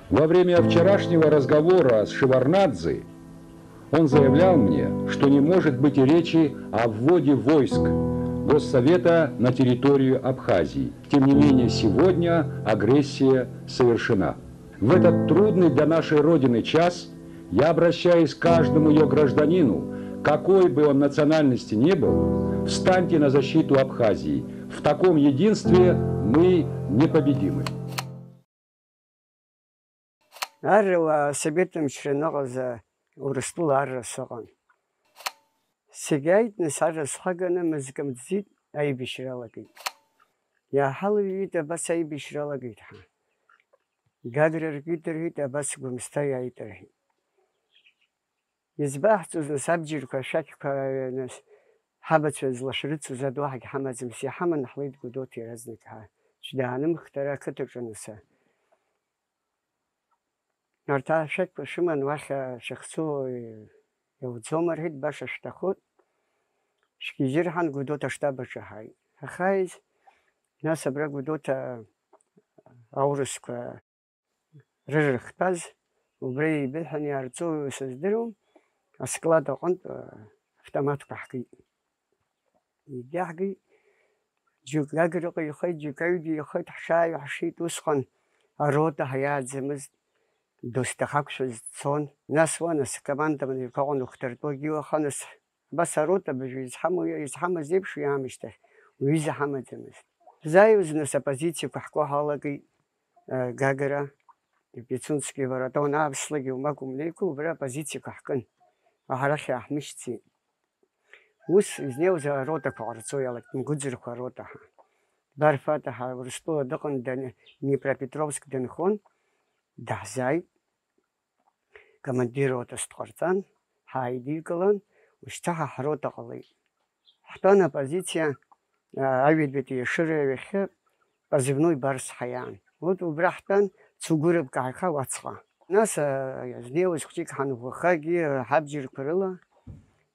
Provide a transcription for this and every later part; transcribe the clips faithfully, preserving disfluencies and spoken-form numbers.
Во время вчерашнего разговора с Шеварднадзе он заявлял мне, что не может быть и речи о вводе войск Госсовета на территорию Абхазии. Тем не менее, сегодня агрессия совершена. В этот трудный для нашей Родины час я обращаюсь к каждому ее гражданину, какой бы он национальности ни был: встаньте на защиту Абхазии. В таком единстве мы непобедимы. Арра асовет мчра аныҟаз Урыстәыла арра сыҟан. Сегьааит, нас, арра схаганы мызкы мҵӡеит, аибашьра алагеит. Иааҳалыҩҩит, абас аибашьра алагеит ҳәа. Гагра ркит рҳәеит, абас Гәымсҭа иааит рҳәеит. Избаҳҵоз, нас, абџьарқәа, ашәақьқәа, нас, ҳабацәа злашәрыцоз адоуҳагь ҳамаӡамызт, иҳаман ҳлеит Гәдоуҭа иаразнак ҳәа. Аӡә даанымхт ара ақыҭаҿы, нас. Нарҭаа шәақьқәа шәыман уахь шәахьцо иауӡом рҳәеит, баша шәҭахоит. Шәгьежьыр ҳәан Гәдоуҭа аштаб аҿы ҳааит. Ҳахааиз, нас абра Гәдоуҭа аурысқәа рырахьтәаз, убра еибыҳәан иаарҵоу сыздыруам, асклад аҟынтә автоматқәа ҳкит. Егьаҳгеит, џьоук Гаграҟа ихеит, џьоук аҩада ихеит, ҳшааиуа ҳшеит, усҟан арота ҳаиааӡамызт, досҭахақәшәаз дцон. Нас уа, нас, командованиеқәа аҟан ухҭартәуагьы уаха, нас, абас арота абыржәы изҳамоу, изҳамаз еиԥш уи аамышьҭахь уҩыза ҳамаӡамызт. Ҳзааиуаз, нас, апозициақәа ҳку ҳалагеит, э, Гагра, Пицунски воротон, ааԥслагьы умак умнеиқәа, убра апозициақәа ҳкын. Арахь иааҳмышьҭӡеит. Ус изнеиуаз аротақәа ҟарҵо иалагеит, Мгәыӡырхәа арота ҳәа. Барфата ҳәа Урыстәыла дыҟан, Днепропетровск дынхон, даҳзааит. Командир ротас дҟарҵан, ҳааидикылан, ушьҭа ҳа ҳрота ҟалеит. Ҳтәан апозициа, а, аҩадатәи ашыра ҩахьы, позывной Барс ҳәа иаан. Урҭ убра ҳтәан, цугәырабк ааиха уаҵәҟьа. Нас, а, иазнеиуаз хәҷык ҳанӷәӷәахагьы, а, ҳабџьарқәа рыла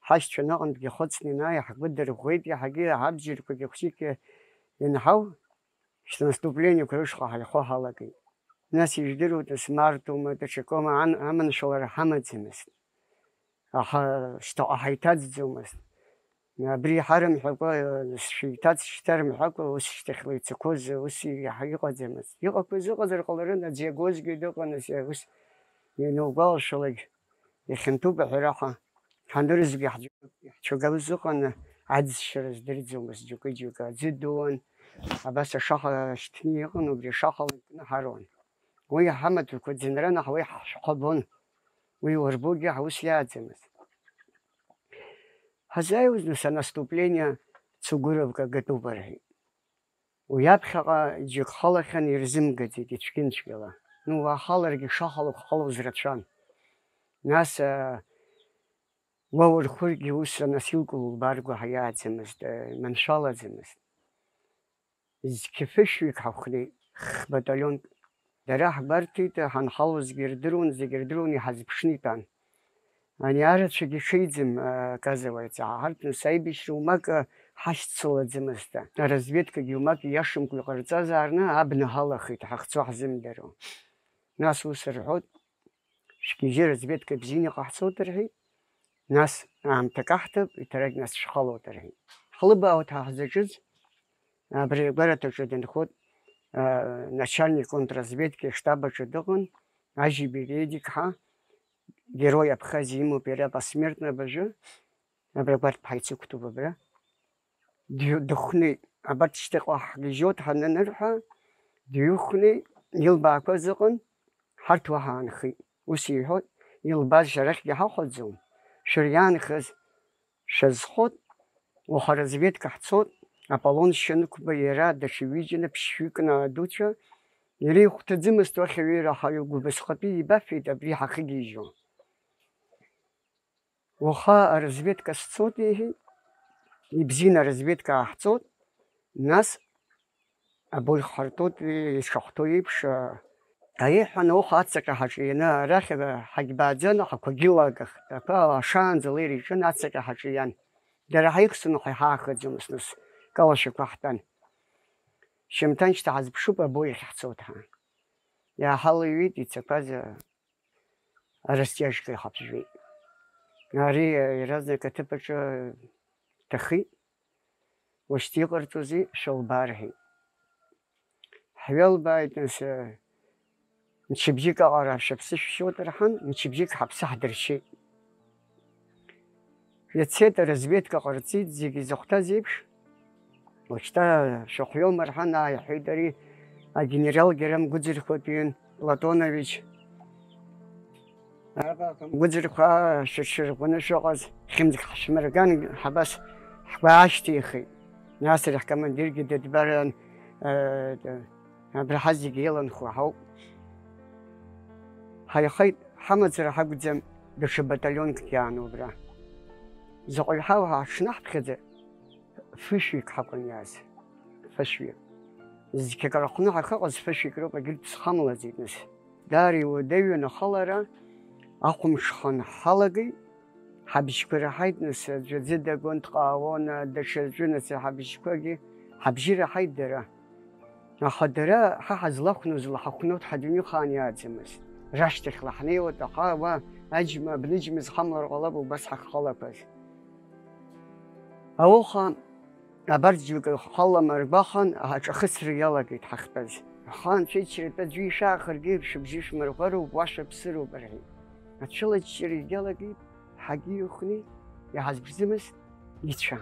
ҳашьцәа наҟынтәгьы ихыҵны ианааи, ҳгәы дырӷәӷәеит, иаҳагьы ҳабџьарқәагьы хәҷык ианҳау, шьҭа наступлениеқәа рышҟа ҳаихо ҳалагеит. Нас ижәдыруада, смартума, даҽакоума ан-, аманшәалара ҳамаӡамызт. Аха шьҭаҟа ҳаиҭаӡӡомызт. Абри ҳарымҳәакәа, шәеиҭаӡ шьҭа рымҳәакәа, ус шьҭахьла ицақәоз ус иаҳа иҟаӡамызт. Иҟақәаз ыҟазар ҟаларын, аӡә иагозгьы дыҟан, ус ианугәалашәалак, ихьанҭоуп аҳәара ҳәа. Ҳанырзгьы ҳцәагала зыҟаны аӡсшьара здырӡомызт џьоукы-џьоукы. Аӡы дуан, абас ашаха шьҭны иҟан, убри ашахала икны ҳаруан. Уи ҳамаҭәақәа ӡынран, аха уи ҳшәҟәы абон. Уи уарбоугьы ҳус иааӡамызт. Ҳазааиуаз, нас, анаступление Цугуровка гатәуп рҳәеит. Уи аԥхьаҟа џьоук халахьан, ирзымгаӡеит ицәгьынцәгьала. Ну, уаахаларгьы шахалак ҟалоз рацәан. Нас, а, уа урхәыргьы ус анасилкуа улбаргәаҳа иааӡамызт, а, маншәалаӡамызт. Зқьы фышәҩык ҳахәнеит, хбаталионк. Дара ҳгәарҭеит, ҳанҳалозгьы ирдыруан, зегь рдыруан, иҳазԥшны итәан. Ани арацәагьы шеиӡам, а, казауаҩ ҵаа ҳарҭ, нас аибашьра умак, а, ҳашьцылаӡамызт. Аразведкагьы умак ииашамкәа иҟарҵазаарны абна ҳалахеит, ҳахцо ҳзымдыруа. Нас ус рҳәоит, шәгьежьы разведка бзианы иҟаҳҵоит рҳәеит. Нас аамҭак аҳҭап, иҭарагь нас шәхалоит рҳәеит. Ҳлыбаауеит ҳа ҳзаҿыз, абри агәараҭаҿы дынхоит, а, начальник контрразведки аштаб аҿы дыҟан, Ажьи Бередик ҳәа, Герой Абхазии имоуп иара посмертно абыржәы, абра гәарҭ ԥҳа ицықәтәоуп абра. Дҩ-, дыхәнеит, абарҭ шьҭахьҟа ҳгьежьуеит ҳананырҳәа, дҩыхәнеит, илбаақәаз ыҟан, ҳарҭ уа ҳаанхеит. Ус иҳәоит, илбаз шәарахьгьы ҳахәаӡом, шәара иаанхаз шәазхоит, уаха разведка ҳцоит, Аполлон Шьынқәба иара даҽа ҩыџьа ԥшьҩык дуцәа, иара ихәҭаӡымызт уахь аҩеира, аха убасҟатәи ибафеит абри ҳахьыгьежьуа. Уаха аразведка сцоит, иҳәеит, ибзианы аразведка ааҳҵоит, нас абоих ҳартоит, ишахәҭоу еиԥш, а, аиҳәан, ауха ацаҟьа ҳаҿианы, арахь, а, ҳагьбааӡан, ахақәагьы лагахт. Ақәа ашаанӡа леира иҿын, ацаҟьа ҳаҿиан. Дара ҳаихсны ҳәа иҳаахыҵуамызт, нас калашәақәа ҳтәан. Шьымҭан шьҭа ҳазԥшуп, абоих ҳцоит ҳәа. Иааҳалаҩит ицақәаз арастиажка иҳаԥжәеит. Ари иаразнак аҭыԥ аҿы дҭахеит. Ушьҭа иҟарҵозеи, шәылбаа рҳәеит. Ҳҩалбааит, нас, мчыбжьык аҟара шәыԥсы шәшьоит рҳәан, мчыбжьык ҳаԥсы ҳдыршьеит. Иацеит, аразведка ҟарҵеит, зегьы изыхәҭаз еиԥш, уажәшьҭа шәыхәҩоума рҳәан, ааи, иҳәеит ари агенерал Герам Гәыӡырхәатәиын Платонович. Гәыӡырхәа шәыршьырӷәӷәаны шәыҟаз, хьымӡӷ ҳшәмырган, ҳабас ҳгәы аашьҭихит. Нас ари ҳкомандиргьы дыдбаран, э, абра ҳазегьы иланхо ҳауп. Ҳаихеит, ҳамацара ҳакәӡам, даҽа баталионкгьы аан убра. Заҟаҩ ҳауа ҳаҽнаҳԥхьаӡа, фышәҩык ҳакәын иааз. Фышәҩык. Зқьакара аҟны ҳахьыҟаз фышәҩык роуп, егьырҭ схамлаӡеит, нас. Даара иуадаҩын ахалара, ахәымҽхан ҳалагеит, ҳабжьқәа раҳаит, нас, аӡәы аӡы дагон, дҟаауан, даҽаӡәы, нас, ҳабжьқәагьы, ҳабжьы раҳаит дара. Аха дара ҳа ҳазлахәноз лаҳахәноит, ҳадунеихаан иааӡамызт. Рашьҭахьла ҳнеиуеит, аха уа аџьма, абныџьма зхамлар ҟалап убас ҳахьхалақәаз. Ауха абарҭ џьоукы халама ргәахәын, аҿахысра иалагеит ҳахьтәаз. Аха анцәа ичаратәы аӡәы ишаахыргьы, шәыбжьы шәмырӷәӷәароуп, уа шәыԥсыроуп, рҳәеит. Ацәылаччара иалагеит, ҳагьы ихәны иҳазбжьымыз ицәа.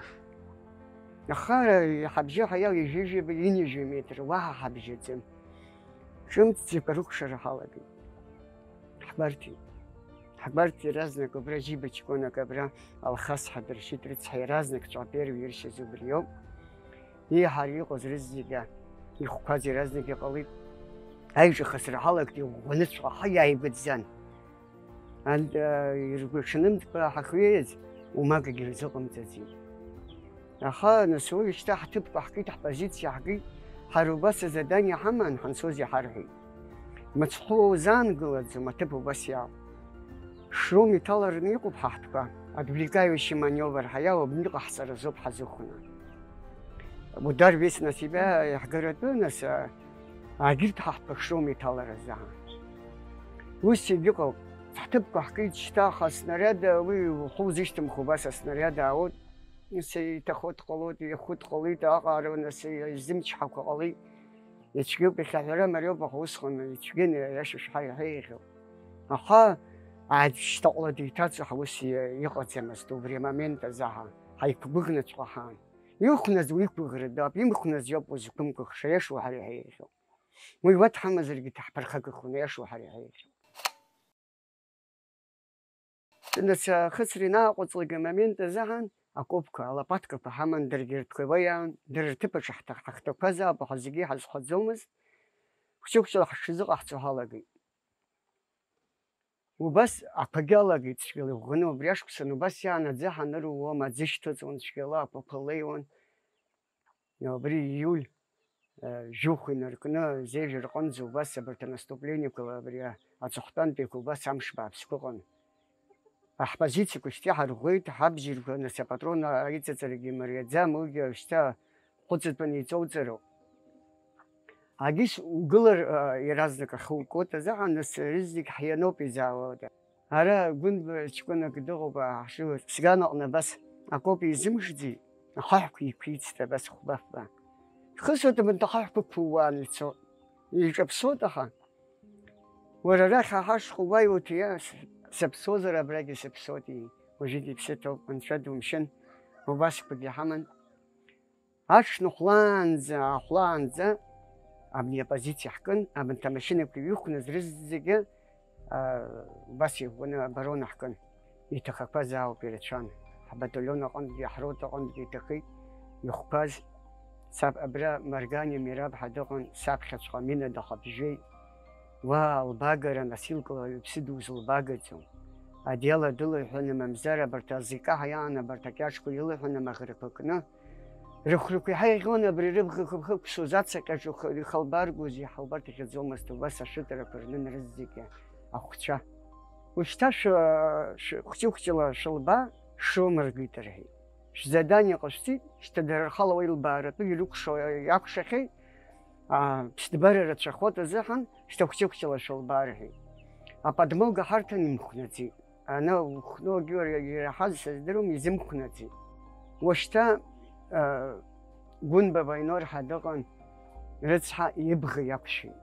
Аха ҳабжьы ҳаиал ҩажәижәаба, ҩынҩажәа метр, уаҳа ҳабжьаӡам. Ҿымҭӡакәа рыкәшара ҳалагеит. Ҳгәарҭеит. Ҳгәарҭеит иаразнак убра џьыба ҷкәынак абра Алхас ҳадыршьит, рыцҳа, иаразнак ҵәаперуа иршьыз убриоуп. Еиҳа иҟаз рызегьы ихәқәаз иаразнак иҟалеит. Аиҿахысра ҳалагеит, иӷәӷәаныҵәҟьа ҳа иааигәаӡан. Ан-, а, иргәаҽанымҭкәа ҳахҩеиз, умагагьы рзыҟамҵаӡеит. Аха нас уажәшьҭа ҳҭыԥқәа ҳкит, ҳпозициа ҳкит, ҳара убас азадание ҳаман, ҳанцоз иҳарҳәеит. Мыцхәы узаангылаӡом, аҭыԥ убас иаауп. Шром иҭалараны иҟоуп ҳаҳҭқәа, отвлекающий маневр ҳәа иаауп, абни иҟаҳҵаразоуп ҳазыхәаны. Удар весь на себя, иаҳгаратәы, нас, а, агьырҭ ҳаҳҭқәа шром иҭаларазы. Ус егьыҟоуп. Ҳҭыԥқәа ҳкит шьҭа, аха аснариад, уи ухы узышьҭымхуа убас аснариад аауеит. Нас иҭахо дҟалоит, иахәо дҟалеит, аҟара, нас изымчҳакәа ҟалеит. Ицәгьоуп, иахьа ҳәара мариоуп, аха усҟан ицәгьаны, аиаша шәҳәар, иаҳа еиӷьуп. Аха аӡә шьҭаҟала деиҭаҵуа ҳус иҟаӡамызт убри амомент азы ҳа, ҳаиқәгәыӷнаҵәҟьа ҳаан. Ихәназ уиқәгәыӷра дууп, имхәназ иоуп узқәымгәыӷша, аиаша уҳәар, иаҳа еиӷьуп. Уи уа дҳамазаргьы дҳԥырхагахуан, аиаша уҳәар, иаҳа еиӷьуп. Нас ахысра ианааҟәыҵлак амомент азыҳәан акопқәа, алопаткақәа ҳаман, даргьы ртәқәа уа иаан, дара рҭыԥ аҿы ҳҭа-, ҳахҭақәазаап, аха зегьы иҳазхәаӡомызт, хәҷы-хәҷыла ҳҽазыҟаҳҵо ҳалагеит. Убас ақәагьы алагеит цәгьала иӷәӷәаны, убри ашықәсан убас иаанаӡа ҳанырууа, аӡы шьҭыҵуан цәгьала, ақәақәа леиуан. Абри ииуль, э, жәохә инаркны, зежә рҟынӡа убас абарҭ анаступлениақәа, абри аҵыхәтәантәиқәа убас амш бааԥсқәа ыҟан. Ҳпозициақәа шьҭа иҳарӷәӷәеит, ҳабџьарқәа, нас апатрон аиҵаҵарагьы мариаӡам, уигьы шьҭа хәыҵатәаны иҵоуҵароуп. Агьыс угылар, а, иаразнак ахы укуеит азыҳәан, нас рызегь ҳианоуп изаауада. Ара Гәынба ҷкәынак дыҟоуп, а, ҳшыҩуа, сганаҟны абас акоуп изымшьӡеит, ахаҳәқәа иқәицт абас хәба-фба. Ихысуеит абанҭ ахаҳәқәа ықәууааны ицоит. Иҿаԥсоит, аха уара арахь аҳашхәа уааиуеит, иа, с-, саԥсуазар абрагьы саԥсуеит, ии. Уажәыгь иԥсы ҭоуп, анцәа думшьын, убасқәагьы ҳаман. Аҽны хәлаанӡа, аахәлаанӡа абни апозициа ҳкын, абанҭ амашьынақәа иҩықәназ рызегьы, аа, убас иӷәӷәаны абарона ҳкын. Иҭахақәаз аауп ирацәан. Ҳбаталион аҟынтәгьы, ҳрота аҟынтәгьы иҭахеит ихәқәаз. Саб абра Маргани Мераб ҳәа дыҟан, саԥхьаҵәҟьа Мина дахаԥжәеит. Уа албагара насилкла иԥсы дузылбагаӡом. Адиала дылаҳәаны, мамзар абарҭ азикаҳа иаан абарҭ акьаҿқәа илыҳәаны амаӷрақәа кны, рыхәрақәа иҳаиӷьон абри рыбӷа хыԥхықәсоз ацаҟьаҿ ихалбаргоз, иҳалбарҭахьаӡомызт убас ашәытарақәа рнын рызегьы ахәцәа. Ушьҭа шәы-, шәы-, хәҷы-хәҷыла шәылба, шрумыргеит рҳәеит. Шәзадание ҟашәҵеит, шьҭа дара рхала уа илбааратәы ирыкәшо иакәшахьеит. Аа, ԥсҭбара рацәахоит азыҳәан, Шьҭа хәҷы-хәҷыла шәылбаа, рҳәеит. Аподмога ҳарҭан имхәнаӡеит. Ана ухәногьы иара иаҳаз сыздыруам, изымхәнаӡеит. Уашьҭа, э, Гәынба Баинор ҳәа дыҟан, рыцҳа ибӷа иақәшәеит.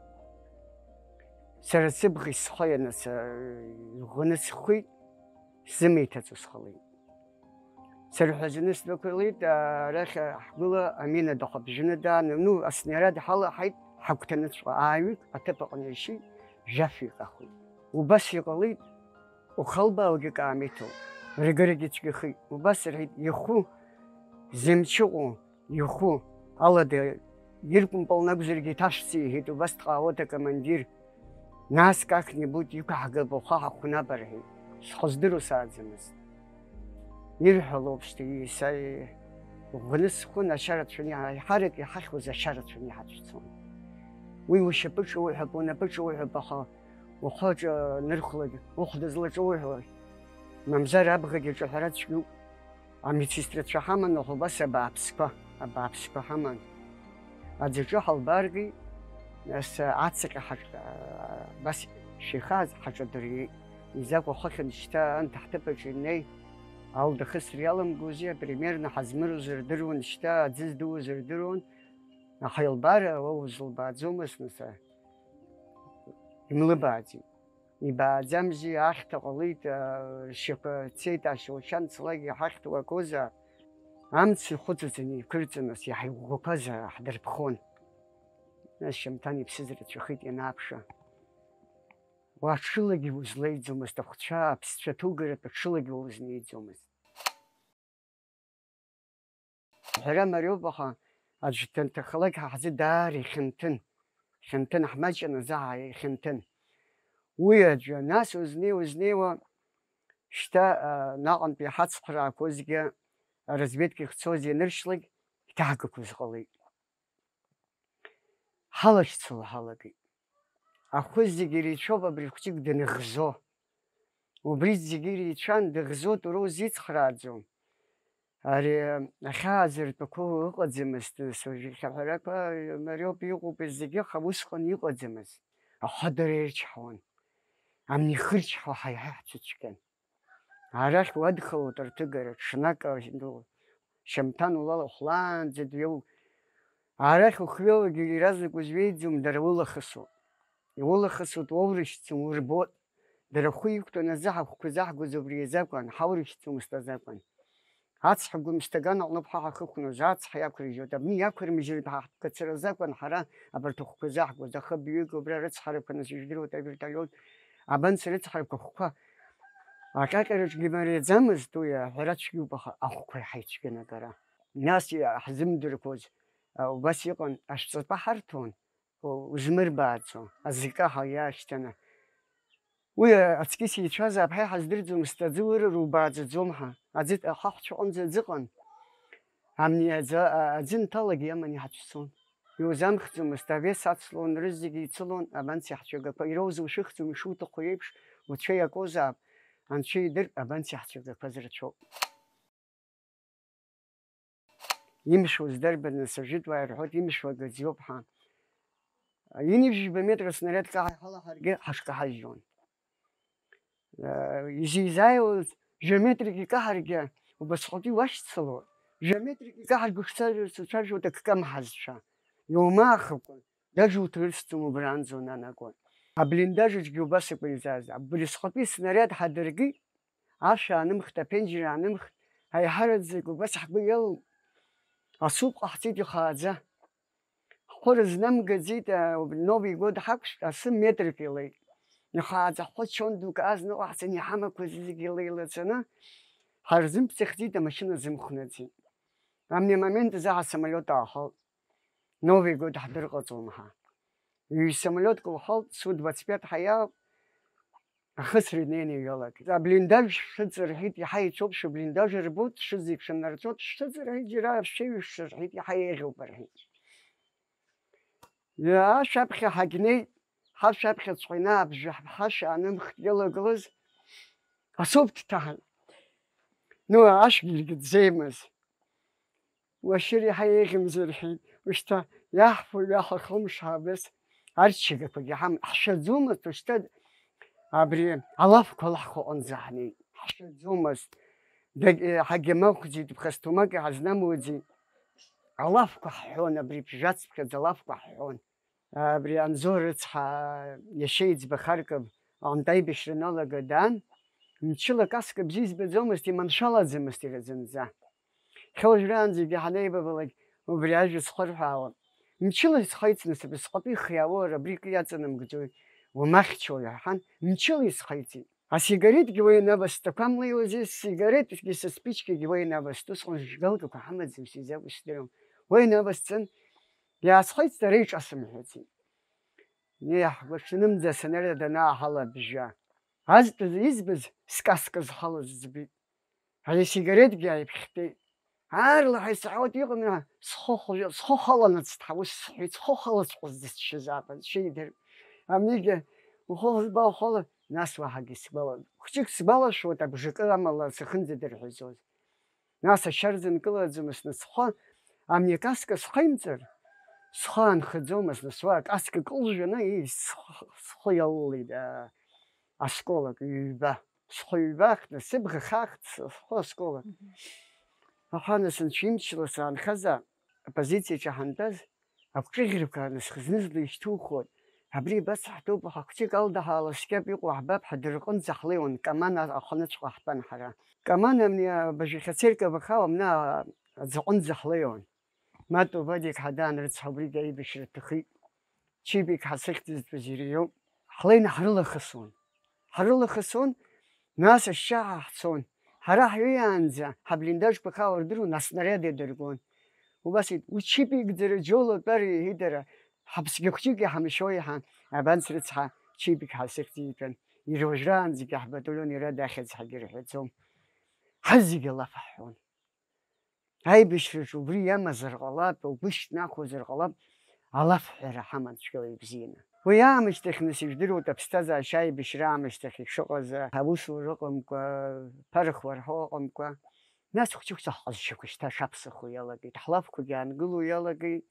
Сара сыбӷеи схы ианаса-, ӷәӷәаны схәит, сзымеиҭаҵо сҟалеит. Сырҳәазаны сдәықәлеит, арахь ҳгәыла амина дахәаԥжәаны дааны, ну, аснаряд ҳалаҳаит, ҳагәҭаныҵәҟьа ааҩык аҭыԥ аҟны ишьит, жәаф икахәеит. Убас иҟалеит, ухалбаауагьы каамеҭоуп, рыгарагьы цәгьахеит. Убас рҳәеит, ихәы зымчыҟәу, ихәы алада иркәымпылны акәзаргьы иҭашәҵа, иҳәеит, убас дҟаауеит акомандир. Нас как-нибудь иқәаҳгап, уаха ҳахәнап, рҳәеит. Схыздыруа сааӡамызт. Ирҳәалоуп шьҭа, са ӷәӷәаны схәын, ашьа рацәаны иҳа-, еиҳарак иҳахьуаз ашьа рацәаны иҳацәцон. Уи ушьапы ҿоуҳәап, унапы ҿоуҳәап, аха ухы аҿы анырхлак, ухә дызлаҿоуҳәои? Мамзар абӷагьы аҿаҳәара цәгьоуп. Амедсестрацәа ҳаман, аха убас абааԥсқәа, абааԥсқәа ҳаман. Аӡаҿы ҳалбааргеит, нас ацаҟьа ҳаҿ-, абас шәихааз ҳаҿадырҩеит. Изакәа хыхьын шьҭа анҭ ҳҭыԥ аҿы инеи, алда хысыр иаламгози, апримерно ҳазмыруз рдыруан, шьҭа аӡы здуз рдыруан, аха илбаара уа узылбааӡомызт, нас, имлыбааӡеит. Ибааӡамзи, ахьҭа ҟалеит, аа, ршьақәа цеит, ашьоушьан цалак иҳахьҭоу акозаап. Амц ихәыҵаҵаны иқәырҵан, нас иаҳа иӷәӷәақәазаара ҳдырԥхон. Нас Шьамҭан иԥсыз рацәахеит ианааԥшы. Уа ҽылагьы узлеиӡомызт, ахәцәа, аԥсцәа ҭугаратәы ҽылагьы уа узнеиӡомызт. Ҳәара мариоуп, аха аӡә данҭахалак ҳа ҳзы даара ихьанҭын. Хьанҭын, ҳмаҷаназы ҳа ихьанҭын. Уи аӡәы, нас узнеи-, узнеиуа, шьҭа, а, наҟынтәи ҳацхраақәозгьы, аразведка ихцоз ианыршьлак, иҭаҳгақәоз ҟалеит. Ҳалашьцыло ҳалагеит. Ахәы зегьы иреицәоуп абри хәҷык даныӷзо. Убри зегьы иреицәан, дыӷзоит, уара узицхрааӡом. Ари ахьаазыртәақәоу ыҟаӡамызт, нас уажәы хьаҳәрақәа мариоуп иҟоуп зегьы, аха усҟан иҟаӡамызт. Ахәы дара ирчҳауан. Амни хырчҳауа ҳаиҳа ҳцәыцәгьан. Арахь уадхалоит рҭыгара, ҽнак, а, ду, Шьамҭан улала хәлаанӡа дҩеу. Арахь ухҩеиуагьы иаразнак узҩеиӡом, дара улахысуп. Иулахысуеит, уоурышьҭӡом, урбоит. Дара ахәы иқәтәаны азы ҳахәқәа заҳгоз убри азакәын, ҳаурышьҭӡомызт азакәын. Ацҳа гәымсҭаган аҟноуп ҳа ҳахықәноз, ацҳа иақәыржьуеит, абни иақәырмыжьуеит ҳа ҳкацара азакәын, ҳара абарҭ ахәқәа заҳгоз, аха бҩык убра рыцҳарақәа, нас ижәдыруеит авертолиот, абанс рыцҳарақәа хәқәа. Аҟьаҟьараҿгьы мариаӡамызт уи, аҳәара цәгьоуп, аха ахәқәа иҳаицәгьан агара. Нас иаҳзымдырқәоз, а, убас иҟан, ашәҵатәа ҳарҭон, у-, узмырбааӡо, азы икаҳа иаашьҭаны. Уи, а, аҵкьыс еицәазаап ҳәа иҳаздырӡомызт, аӡы ура рубааӡаӡом ҳәа. Аӡы, ахаҳәцәаҟынӡа аӡы ыҟан. Амни аӡы, а, аӡы нҭалагьы иаман иҳацәцон. Иузамхӡомызт, авес ацлон, рызегьы ицылон, абанс иаҳцәагақәа, ироуза ушәыхьӡом, ишуҭаху еиԥш, уцәа иакозаап, анцәа идыр, абанс иаҳцәагақәа зырцәоуп. Имшуаз дарбан, нас, ажәытәуаа ирҳәоит, имшуа агаӡиоуп ҳәа. Ҩынҩажәижәба метр аснариад каҳа иҳалаҳаргьы, ҳашкаҳажьуан. Изизааиуаз жәа метрак икаҳаргьы, убасҟатәи уашьцыло, жәа метрак икаҳаргьы уцәажәоит акы камҳазшәа. Иумаахыкәа, даже уҭрысӡом убранӡа унанагон. Аблиндажаҿгьы убас акәын изааз. Абри сҟатәи снариад ҳадыркит, ашә аанымхт, аԥенџьыр аанымхт, аиҳараӡак убас ҳгәы иалоуп. Асуп ҟаҳҵеит ихааӡа. Ҳхәы рызнамгаӡеит, а, Новый год ҳақәшәт, асы метрак илеит. Ихааӡа ҳхәы чон дук азныҟәаҳҵан, иҳамақәа зегьы леилаҵаны, ҳарзымԥсахӡеит, амашьына зымхәнаӡеит. Амни амомент азы ҳасамолиот аахалт. Новый год ҳдырҟаҵом ҳәа. Ҩ-самолиотк лхалт, Су двадцать пять ҳаиаалт, ахысра инеины иҩалакит. Аблиндаж шәыҵа рҳәеит, иаҳа ицәоуп, шәыблиндаж рбоит, шәызегь шәаннарҵоит, шәыҵа рҳәеит, џьара шәеиҩышәшәа рҳәеит, иаҳа еиӷьуп рҳәеит. Иа-, ашәаԥхьа ҳагьнеит, ҳашәаԥхьаҵәҟьа инаабжьо ҳашә аанымхт иалагылаз асоуп дҭаҳан. Ну, ашәгьы дгьыӡӡеимыз. Уашьыр иаҳа еиӷьымзи рҳәеит, ушьҭа иаҳфо ҩаҳа хымш ҳабыс, арчагақәагьы ҳам-, ҳшәаӡомызт, ушьҭа абри алафқәа лаҳхәа аҟынӡа ҳнеит. Ҳшәаӡомызт. Дагь-, ҳагьамахәӡеит, ԥхасҭомак иҳазнамуӡеит. Алафқәа ҳҳәон, абри ԥжәацыԥхьаӡа алафқәа ҳҳәон. Абри Анзор рыцҳа, иашьа иӡбахаркып, аҟынтә аибашьра аналага даан, мчыла акаска бзиа избаӡомызт, иманшәалаӡамызт иара зынӡа. Иахьа уажәраанӡагьы ҳанеибабалак убри ажәа схырҳәаауан. Мчыла исхеит нас, абасҟатәи ихиаауа, абри акы иаҵанамгӡои, уамахьчои ҳҳәан, мчыла исхеит. Асигаретгьы уа инаваст, ақәа млеиуазеи, сигаретгьы са спичкагьы уа инаваст, усҟан жгалкақәа ҳамаӡамызт, изакәу сыздыруам. Уа инавасҵан, иаасхеит, дара иҿасымҳәаӡеит. Еҳ, гәаҽанымӡа асценарта данааҳалабжьа. Азтәыз избаз, скаска зхалаз ӡбеит. Ари асигаретгьы ааиԥхьтәеит. Аарлаҳәа исаҳауеит, иҟами, схы хәжәа, схы халанаҵ ҳаус сҳәеит, схы халаҵәҟьаз дысшьызаап, анцәа идыр. Амнигьы ухы хызба ухала, нас уаҳагьы сгәала-, хәҷык сгәалашәоит, абжакы амала сахьынӡадырҳәазоз. Нас ашьа рзынкылаӡомызт, нас схы, амни акаска схеимҵар, схы аанхаӡомызт, нас уа акаска кылжәаны, ии, схы, схы иалылеит, аа, осколок ҩба. Схы ҩбахт, сыбӷа хахт, схы осколок. Мгм. Аха нас анцәа имчла саанхазаап, апозициаҿы ҳантәаз, агәҿыӷьрақәа нас зны-зынла ишьҭухуан. Абри абас ҳтәоуп, ҳахәҷык алда ҳааласкьап, иҟоу ҳбап, ҳәа дырҟынӡа ҳлеиуан, Каман аҟныҵәҟьа ҳтәан ҳара. Каман амни абажәахь ацеркаб ахала амны аӡаҟынӡа ҳлеиуан. Мату Вадик ҳадаан рыцҳа убригьы аибашьра дҭахеит. Чибик ҳазхьӡызтәыз иара иоуп. Ҳлеины ҳрылахысуан. Ҳрылахысуан, нас ашьшьаҳәа ҳцон. Ҳара ҳҩеиаанӡа ҳаблиндажқәа ахала рдыруан, аснариад иадыргон. Убас иҳәеит, учибик џьара џьоула тәар, иҳәеит дара, ҳаԥсгьахәҷык иҳамшьо иҳан, абанс рыцҳа, чибик ҳазхьӡ иҭан. Иара уажәраанӡагьы ҳбаталион иара дахьӡ ҳагьырҳәаӡом. Ҳазегьы алаф ҳҳәон. Аибашьраҿы убри иамазар ҟалап, угәы шьҭнахуазар ҟалап, алафҳәара ҳаман цәгьала ибзианы. Уи аамышьҭахь, нас, ижәдыруеит аԥсҭазаашьа аибашьра аамышьҭахь ишыҟаз, аусура ыҟамкәа, ԥарахуа рҳәо ыҟамкәа, нас хәыҷы-хәыҷы ҳҟазшьақәа шьҭа шаԥсахо иалагеит, ҳлафқәагьы аангыло иалагеит.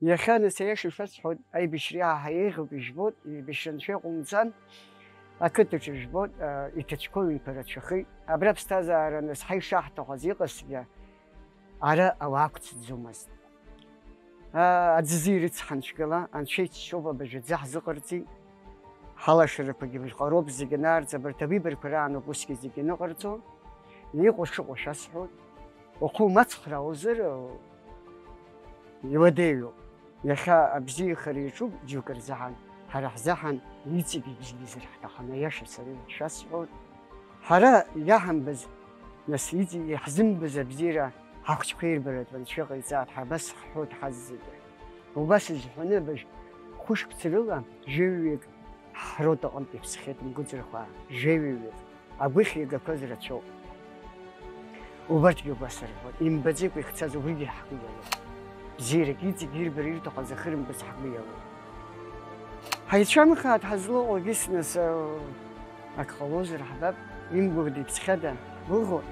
Иахьа, нас, аиаша шәасҳәоит, аибашьра иаҳа еиӷьуп, ижәбоит, еибашьра анцәа иҟоумҵан, ақыҭаҿы ижәбоит, а, иҭацәқәа ҩынқәа рацәахеит. Абра аԥсҭазаара, нас, ҳа ишаҳҭахыз иҟазҭгьы, ара ауаа ақәцәӡомызт. А, аӡы зирыцҳан цәгьала, анцәа иччоуп, абажә аӡы ҳзыҟарҵеит. Ҳалашарақәагьы быжәҟароуп зегьы анаарҵа, абарҭ абибарқәа раан ауп усгьы зегьы аныҟарҵо. Иҟоу шыҟоу шәасҳәоит. Ухы умацхраузар, иуадаҩуп. Иахьа абзиахара иаҿуп џьоукы рзаҳан, ҳара ҳзаҳан иҵегь ибзиазар ҳҭахын, аиаша сара шәасҳәоит. Ҳара иаҳамбаз, нас, иҵегь иаҳзымбаз абзиара ҳахәыҷқәа ирбаратәы анцәа иҟаиҵааит, ҳабас ҳҳәоит ҳаззегьы. Убас изҳәаны абажә хәышықәса рыла жәаҩаҩык ҳрота аҟынтә иԥсхьеит мгәыӡырхәаа, жәаҩаҩык. Агәыхь иагақәаз рацәоуп. Убарҭгьы убас рҳәоит, имбаӡакәа ихцаз убригьы ҳгәы иалоуп. Бзиарак иҵегь ирбар ирҭаху азы ахырымбац ҳгәы иалоуп. Ҳаицәамхааит ҳазлаҟоугьы, нас, ак ҟалозар ҳбап, имгәыӷда иԥсхьада, гәыӷуа.